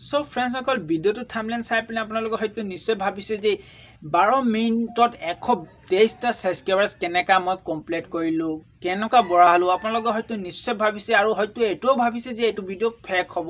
চ' ফ্ৰেণ্ডছসকল, ভিডিঅ'টো থাম্বনেইল চাই পিনে আপোনালোকে হয়তো নিশ্চয় ভাবিছে যে 12 মিনিটত 123টা ছাবস্ক্ৰাইবাৰ্ছ কেনেকুৱা মই কমপ্লিট কৰিলোঁ, কেনেকুৱা বঢ়ালোঁ। আপোনালোকে হয়তো নিশ্চয় ভাবিছে আৰু হয়তো এইটোও ভাবিছে যে এইটো ভিডিঅ' ফেক হ'ব।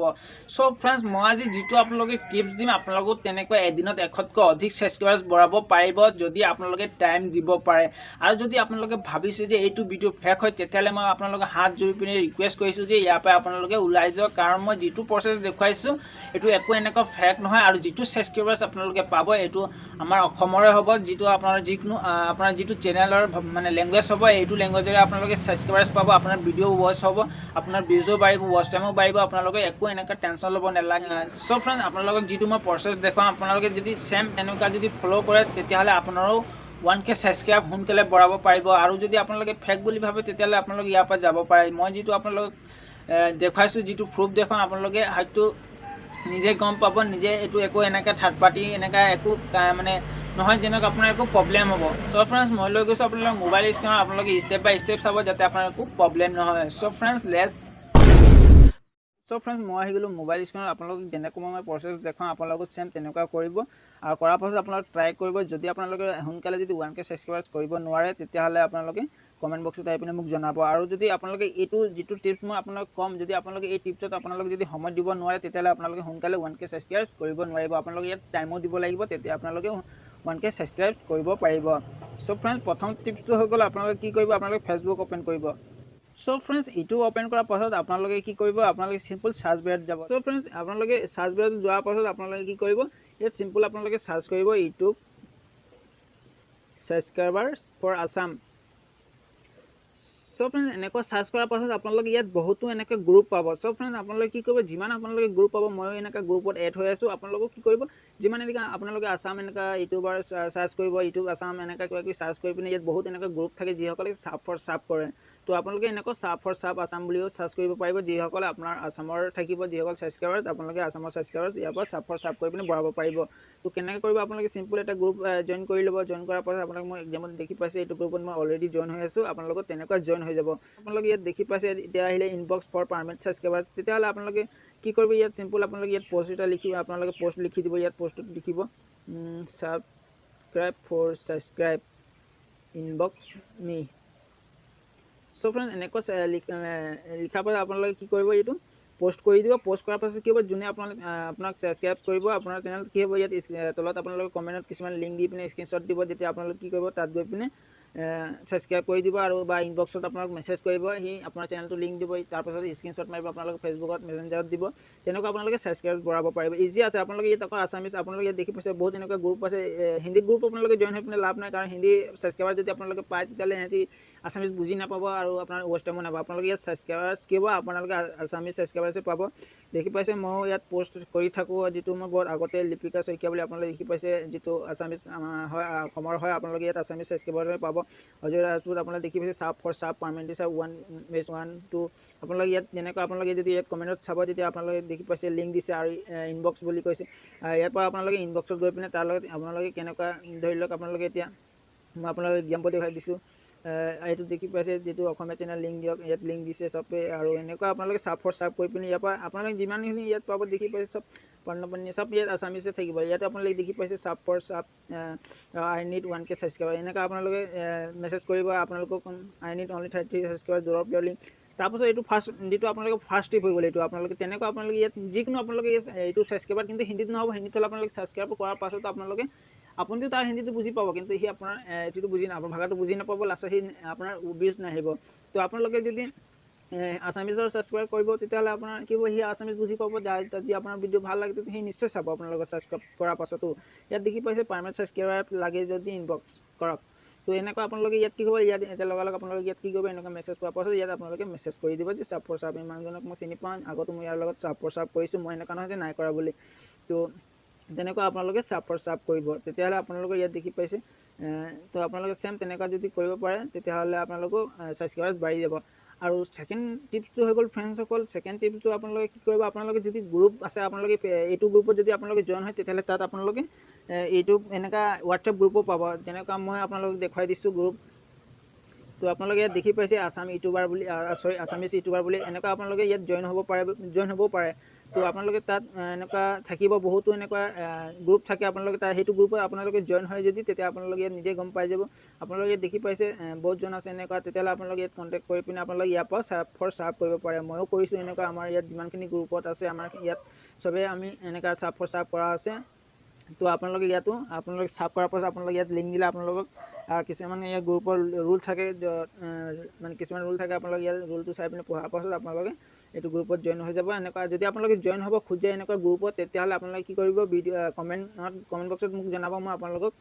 চ' ফ্ৰেণ্ডছ, মই আজি যিটো আপোনালোকে টিপছ দিম, আপোনালোকেও তেনেকুৱা এদিনত 100তকৈ অধিক ছাবস্ক্ৰাইবাৰ্ছ বঢ়াব পাৰিব, যদি আপোনালোকে টাইম দিব পাৰে। আৰু যদি আপোনালোকে ভাবিছে যে এইটো ভিডিঅ' ফেক হয়, তেতিয়াহ'লে মই আপোনালোকে হাত জুৰি পিনে ৰিকুৱেষ্ট কৰিছোঁ যে ইয়াৰ পৰা আপোনালোকে ওলাই যাওক, কাৰণ মই যিটো প্ৰচেছ দেখুৱাইছোঁ, এইটো একো এনেকুৱা ফেক নহয়। আৰু যিটো ছাবস্ক্ৰাইবাৰ্ছ আপোনালোকে পাব, এইটো আমাৰ অসমৰে হ'ব। যিটো আপোনাৰ যিকোনো আপোনাৰ যিটো চেনেলৰ মানে লেংগুৱেজ হ'ব, এইটো লেংগুৱেজেৰে আপোনালোকে ছাবস্ক্ৰাইবাৰ্ছ পাব। আপোনাৰ ভিডিঅ' ৱাচ হ'ব, আপোনাৰ ভিউজো বাঢ়িব, ৱাচ টাইমো বাঢ়িব। আপোনালোকে একো এনেকুৱা টেনশ্যন ল'ব নালাগে। চ' ফ্ৰেণ্ড, আপোনালোকক যিটো মই প্ৰচেছ দেখুৱাম, আপোনালোকে যদি ছেম তেনেকুৱা যদি ফ'ল' কৰে, তেতিয়াহ'লে আপোনাৰো 1K subscribe সোনকালে বঢ়াব পাৰিব। আৰু যদি আপোনালোকে ফেক বুলি ভাবে, তেতিয়াহ'লে আপোনালোকে ইয়াৰ পৰা যাব পাৰে। মই যিটো আপোনালোকক দেখুৱাইছোঁ, যিটো প্ৰুফ দেখুৱাম, আপোনালোকে হয়তো নিজে গম পাব নিজে, এইটো একো এনেকৈ থাৰ্ড পাৰ্টি এনেকুৱা একো মানে নহয়, যেনেকৈ আপোনাৰ একো প্ৰব্লেম হ'ব। চ' ফ্ৰেণ্ডছ, মই লৈ গৈছোঁ আপোনালোকৰ মোবাইল স্ক্ৰীণত, আপোনালোকে ষ্টেপ বাই ষ্টেপ চাব, যাতে আপোনাৰ একো প্ৰব্লেম নহয়। চ' ফ্ৰেণ্ডছ, let's. চ' ফ্ৰেণ্ডছ, মই আহি গ'লোঁ মোবাইল স্ক্ৰীণত। আপোনালোকক যেনেকুৱা মই প্ৰচেছ দেখুৱাম, আপোনালোকো ছেম তেনেকুৱা কৰিব আৰু কৰাৰ পাছত আপোনালোক ট্ৰাই কৰিব। যদি আপোনালোকে সোনকালে যদি 1K subscribers কৰিব নোৱাৰে, তেতিয়াহ'লে আপোনালোকে কমেণ্ট বক্সত আহি পিনে মোক জনাব। আৰু যদি আপোনালোকে এইটো যিটো টিপছ মই আপোনালোক ক'ম, যদি আপোনালোকে এই টিপছত আপোনালোকে যদি সময় দিব নোৱাৰে, তেতিয়াহ'লে আপোনালোকে সোনকালে 1K subscribe কৰিব নোৱাৰিব। আপোনালোকে ইয়াত টাইমো দিব লাগিব, তেতিয়া আপোনালোকে 1K subscribe কৰিব পাৰিব। চ' ফ্ৰেণ্ডছ, প্ৰথম টিপছটো হৈ গ'ল, আপোনালোকে কি কৰিব? আপোনালোকে ফেচবুক অ'পেন কৰিব। চ' ফ্ৰেণ্ডছ, এইটো অ'পেন কৰাৰ পাছত আপোনালোকে কি কৰিব? আপোনালোকে চিম্পল চাৰ্চ বাৰত যাব। চ' ফ্ৰেণ্ডছ, আপোনালোকে চাৰ্চ বাৰত যোৱাৰ পাছত আপোনালোকে কি কৰিব? ইয়াত চিম্পল আপোনালোকে চাৰ্চ কৰিব "YouTube subscribers for Assam"। So friends, এনেকুৱা চাৰ্চ কৰাৰ পাছত আপোনালোকে ইয়াত বহুতো এনেকৈ গ্ৰুপ পাব। চ' ফ্ৰেণ্ডছ, আপোনালোকে কি কৰিব? যিমান আপোনালোকে গ্ৰুপ পাব, ময়ো এনেকুৱা গ্ৰুপত এড হৈ আছোঁ। আপোনালোকেও কি কৰিব? যিমান এনেকুৱা আপোনালোকে আছাম এনেকুৱা ইউটিউবাৰ চাৰ্চ কৰিব, ইউটিউব আছাম এনেকুৱা কিবা কিবি চাৰ্চ কৰি পিনে ইয়াত বহুত এনেকুৱা গ্ৰুপ থাকে, যিসকলে চাব ফৰ চাব কৰে। তো আপোনালোকে এনেকুৱা চাব ফৰ চাব আছাম বুলিও চাৰ্চ কৰিব পাৰিব। যিসকলে আপোনাৰ আছামৰ থাকিব, যিসকল ছাবস্ক্ৰাইবাৰ্ছ, আপোনালোকে আছামৰ ছাবস্ক্ৰাইবাৰ্ছ ইয়াৰ পৰা চাব ফৰ চাব কৰি পিনে বঢ়াব পাৰিব। তো কেনেকৈ কৰিব? আপোনালোকে চিম্পল এটা গ্ৰুপ জইন কৰি ল'ব। জইন কৰাৰ পাছত আপোনালোক মই এক্সাম্পল দেখি পাইছে, এইটো গ্ৰুপত মই অলৰেডি জইন হৈ আছোঁ। আপোনালোকৰ তেনেকুৱা জইন হৈ যাব। আপোনালোকে ইয়াত দেখি পাইছে, এতিয়া আহিলে ইনবক্স ফৰ পাৰ্মানেণ্ট ছাবস্ক্ৰাইবাৰ্ছ। তেতিয়াহ'লে আপোনালোকে কি কৰিব? ইয়াত চিম্পল আপোনালোকে ইয়াত পষ্ট এটা লিখিব। আপোনালোকে পষ্ট লিখি দিব। ইয়াত পষ্টটোত লিখিব "Subscribe for subscribe, inbox me"। So friend, এনেকুৱা লিখাৰ পাছত আপোনালোকে কি কৰিব? এইটো পষ্ট কৰি দিব। পষ্ট কৰাৰ পাছত কি হ'ব? যোনে আপোনালোক আপোনাক ছাবস্ক্ৰাইব কৰিব আপোনাৰ চেনেলত, কি হ'ব? ইয়াত তলত আপোনালোকে কমেণ্টত কিছুমান লিংক দি পিনে স্ক্ৰীনশ্বট দিব। যেতিয়া আপোনালোকে কি কৰিব, তাত গৈ পিনে ছাবস্ক্ৰাইব কৰি দিব আৰু বা ইনবক্সত আপোনাক মেছেজ কৰিব, সি আপোনাৰ চেনেলটো লিংক দিব। তাৰপাছত স্ক্ৰীনশ্বট মাৰিব, আপোনালোকে ফেচবুকত মেছেঞ্জাৰত দিব। তেনেকুৱা আপোনালোকে ছাবস্ক্ৰাইব বঢ়াব পাৰিব। ইজি আছে। আপোনালোকে ইয়াত আকৌ আছামিছ, আপোনালোকে ইয়াত দেখি পাইছে, বহুত এনেকুৱা গ্ৰুপ আছে। হিন্দী গ্ৰুপ আপোনালোকে জইন হৈ পিনে লাভ নাই, কাৰণ হিন্দী ছাবস্ক্ৰাইবাৰ যদি আপোনালোকে পায়, তেতিয়াহ'লে সিহঁতি আছামিছ বুজি নাপাব আৰু আপোনাৰ ৱাচ টাইমো নাপাব। আপোনালোকে ইয়াত ছাবস্ক্ৰাইবাৰ্ছ কি হ'ব? আপোনালোকে আছামিছ ছাবস্ক্ৰাইবাৰ্ছে পাব। দেখি পাইছে, ময়ো ইয়াত পষ্ট কৰি থাকোঁ, যিটো মই বহুত আগতে লিপিকা শইকীয়া বুলি আপোনালোকে দেখি পাইছে, যিটো আছামিছ হয়, অসমৰ হয়। আপোনালোকে ইয়াত আছামিছ ছাবস্ক্ৰাইবাৰ পাব। অজয় ৰাজপুত আপোনালোকে দেখি পাইছে, sub for sub, permanent sub, one বেছ ওৱান টু। আপোনালোকে ইয়াত যেনেকুৱা আপোনালোকে যদি ইয়াত কমেণ্টত চাব, তেতিয়া আপোনালোকে দেখি পাইছে, লিংক দিছে আৰু ইনবক্স বুলি কৈছে। ইয়াৰ পৰা আপোনালোকে ইনবক্সত গৈ পিনে তাৰ লগত আপোনালোকে কেনেকুৱা, ধৰি লওক আপোনালোকে এতিয়া মই আপোনালোকে এক্সাম্পল দেখুৱাই দিছোঁ, এইটো দেখি পাইছে, যিটো অসমীয়া চেনেল লিংক দিয়ক, ইয়াত লিংক দিছে চবে। আৰু এনেকুৱা আপোনালোকে চাব ফৰ চাব কৰি পিনে ইয়াৰ পৰা আপোনালোকে যিমানখিনি ইয়াত পাব, দেখি পাইছে, চব পৰ্ণপণি চব ইয়াত আছামিছে থাকিব। ইয়াত আপোনালোকে দেখি পাইছে, "Sub for sub, I need 1K subscriber", এনেকুৱা আপোনালোকে মেছেজ কৰিব। আপোনালোকক "I need only 30 subscriber, drop your link"। তাৰপাছত এইটো ফাৰ্ষ্ট যিটো আপোনালোকে ফাৰ্ষ্ট টিপ হৈ গ'ল এইটো। আপোনালোকে তেনেকুৱা আপোনালোকে ইয়াত যিকোনো আপোনালোকে এইটো ছাবস্ক্ৰাইবাৰ, কিন্তু হিন্দীত নহ'ব। হিন্দীত হ'লে আপোনালোকে ছাবস্ক্ৰাইব কৰাৰ পাছত আপোনালোকে আপুনিতো তাৰ হিন্দীটো বুজি পাব, কিন্তু সি আপোনাৰ এইটো বুজি নাপাব, ভাষাটো বুজি নাপাব। লাষ্টত সি আপোনাৰ ভিউজ নাহিব। তো আপোনালোকে যদি আছামিজৰ ছাবস্ক্ৰাইব কৰিব, তেতিয়াহ'লে আপোনাৰ কি হ'ব? সি আছামিজ বুজি পাব। যদি আপোনাৰ ভিডিঅ' ভাল লাগে, তেতিয়া সি নিশ্চয় চাব আপোনালোকে ছাবস্ক্ৰাইব কৰাৰ পাছতো। ইয়াত দেখি পাইছে, পাৰ্মানেণ্ট ছাবস্ক্ৰাইবাৰ লাগে যদি ইনবক্স কৰক। তো এনেকুৱা আপোনালোকে ইয়াত কি কৰিব? ইয়াত এতিয়া লগালগ আপোনালোকে ইয়াত কি কৰিব? এনেকুৱা মেছেজ পোৱাৰ পাছত ইয়াত আপোনালোকে মেছেজ কৰি দিব যে চাব ফৰ চাব। এই মানুহজনক মই চিনি পাওঁ, আগতো মই ইয়াৰ লগত চাব ফৰ চাব কৰিছোঁ, মই এনেকুৱা নহয় যে নাই কৰা বুলি। তো তেনেকুৱা আপোনালোকে চাব ফৰ চাব কৰিব, তেতিয়াহ'লে আপোনালোকে ইয়াত দেখি পাইছে। তো আপোনালোকে ছেম তেনেকুৱা যদি কৰিব পাৰে, তেতিয়াহ'লে আপোনালোকো ছাবস্ক্ৰাইবাৰ্ছ বাঢ়ি যাব। আৰু ছেকেণ্ড টিপছটো হৈ গ'ল ফ্ৰেণ্ডছসকল। ছেকেণ্ড টিপছটো আপোনালোকে কি কৰিব? আপোনালোকে যদি গ্ৰুপ আছে, আপোনালোকে এইটো গ্ৰুপত যদি আপোনালোকে জইন হয়, তেতিয়াহ'লে তাত আপোনালোকে এইটো এনেকুৱা হোৱাটছএপ গ্ৰুপো পাব, যেনেকুৱা মই আপোনালোকক দেখুৱাই দিছোঁ গ্ৰুপ। তো আপোনালোকে ইয়াত দেখি পাইছে, আছাম ইউটিউবাৰ বুলি, চৰি, আছামিজ ইউটিউবাৰ বুলি। এনেকুৱা আপোনালোকে ইয়াত জইন হ'ব পাৰে, জইন হ'বও পাৰে। তো আপোনালোকে তাত এনেকুৱা থাকিব, বহুতো এনেকুৱা গ্ৰুপ থাকে। আপোনালোকে তাত সেইটো গ্ৰুপত আপোনালোকে জইন হয় যদি, তেতিয়া আপোনালোকে ইয়াত নিজে গম পাই যাব। আপোনালোকে ইয়াত দেখি পাইছে, বহুতজন আছে এনেকুৱা। তেতিয়াহ'লে আপোনালোকে ইয়াত কণ্টেক্ট কৰি পিনে আপোনালোকে ইয়াৰ পৰা চাৰ্ভ ফৰ চাৰ্ভ কৰিব পাৰে। ময়ো কৰিছোঁ এনেকুৱা। আমাৰ ইয়াত যিমানখিনি গ্ৰুপত আছে, আমাৰ ইয়াত চবেই আমি এনেকুৱা চাৰ্ভ ফৰ চাৰ্ভ কৰা আছে। তো আপোনালোকে ইয়াতো আপোনালোকে চাৰ্ভ কৰাৰ পাছত আপোনালোকে ইয়াত লিংক দিলে আপোনালোকক কিছুমান ইয়াত গ্ৰুপৰ ৰুল থাকে, মানে কিছুমান ৰুল থাকে। আপোনালোকে ইয়াত ৰুলটো চাই পিনে পঢ়াৰ পাছত আপোনালোকে এইটো গ্ৰুপত জইন হৈ যাব। এনেকুৱা যদি আপোনালোকে জইন হ'ব খোজে এনেকুৱা গ্ৰুপত, তেতিয়াহ'লে আপোনালোকে কি কৰিব? ভিডিঅ' কমেণ্ট বক্সত মোক জনাব, মই আপোনালোকক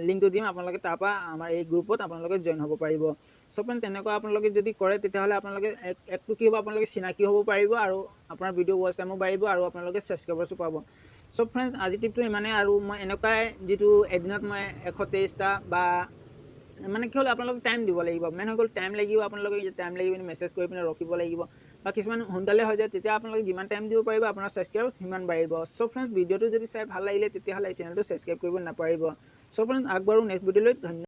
লিংকটো দিম। আপোনালোকে তাৰপৰা আমাৰ এই গ্ৰুপত আপোনালোকে জইন হ'ব পাৰিব। চ' ফ্ৰেণ্ড, তেনেকুৱা আপোনালোকে যদি কৰে, তেতিয়াহ'লে আপোনালোকে একটো কি হ'ব, আপোনালোকে চিনাকি হ'ব পাৰিব আৰু আপোনাৰ ভিডিঅ' ৱাচ টাইমো বাঢ়িব আৰু আপোনালোকে ছাবস্ক্ৰাইবাৰ্ছো পাব। চ' ফ্ৰেণ্ডছ, আজি টিপটো ইমানেই। আৰু মই এনেকুৱাই যিটো এদিনত মই 123টা বা মানে কি হ'ল, আপোনালোকে টাইম দিব লাগিব। মেইন হৈ গ'ল টাইম লাগিব। আপোনালোকে টাইম লাগিব, মেছেজ কৰি পিনে ৰখিব লাগিব বা কিছুমান সোনকালে হৈ যায়। তেতিয়া আপোনালোকে যিমান টাইম দিব পাৰিব, আপোনাৰ ছাবস্ক্ৰাইব সিমান বাঢ়িব। চ' ফ্ৰেণ্ডছ, ভিডিঅ'টো যদি চাই ভাল লাগিলে, তেতিয়াহ'লে এই চেনেলটো ছাবস্ক্ৰাইব কৰিব নাপাহৰিব। চ' ফ্ৰেণ্ডছ, আগবাঢ়ো নেক্সট ভিডিঅ'লৈ। ধন্যবাদ।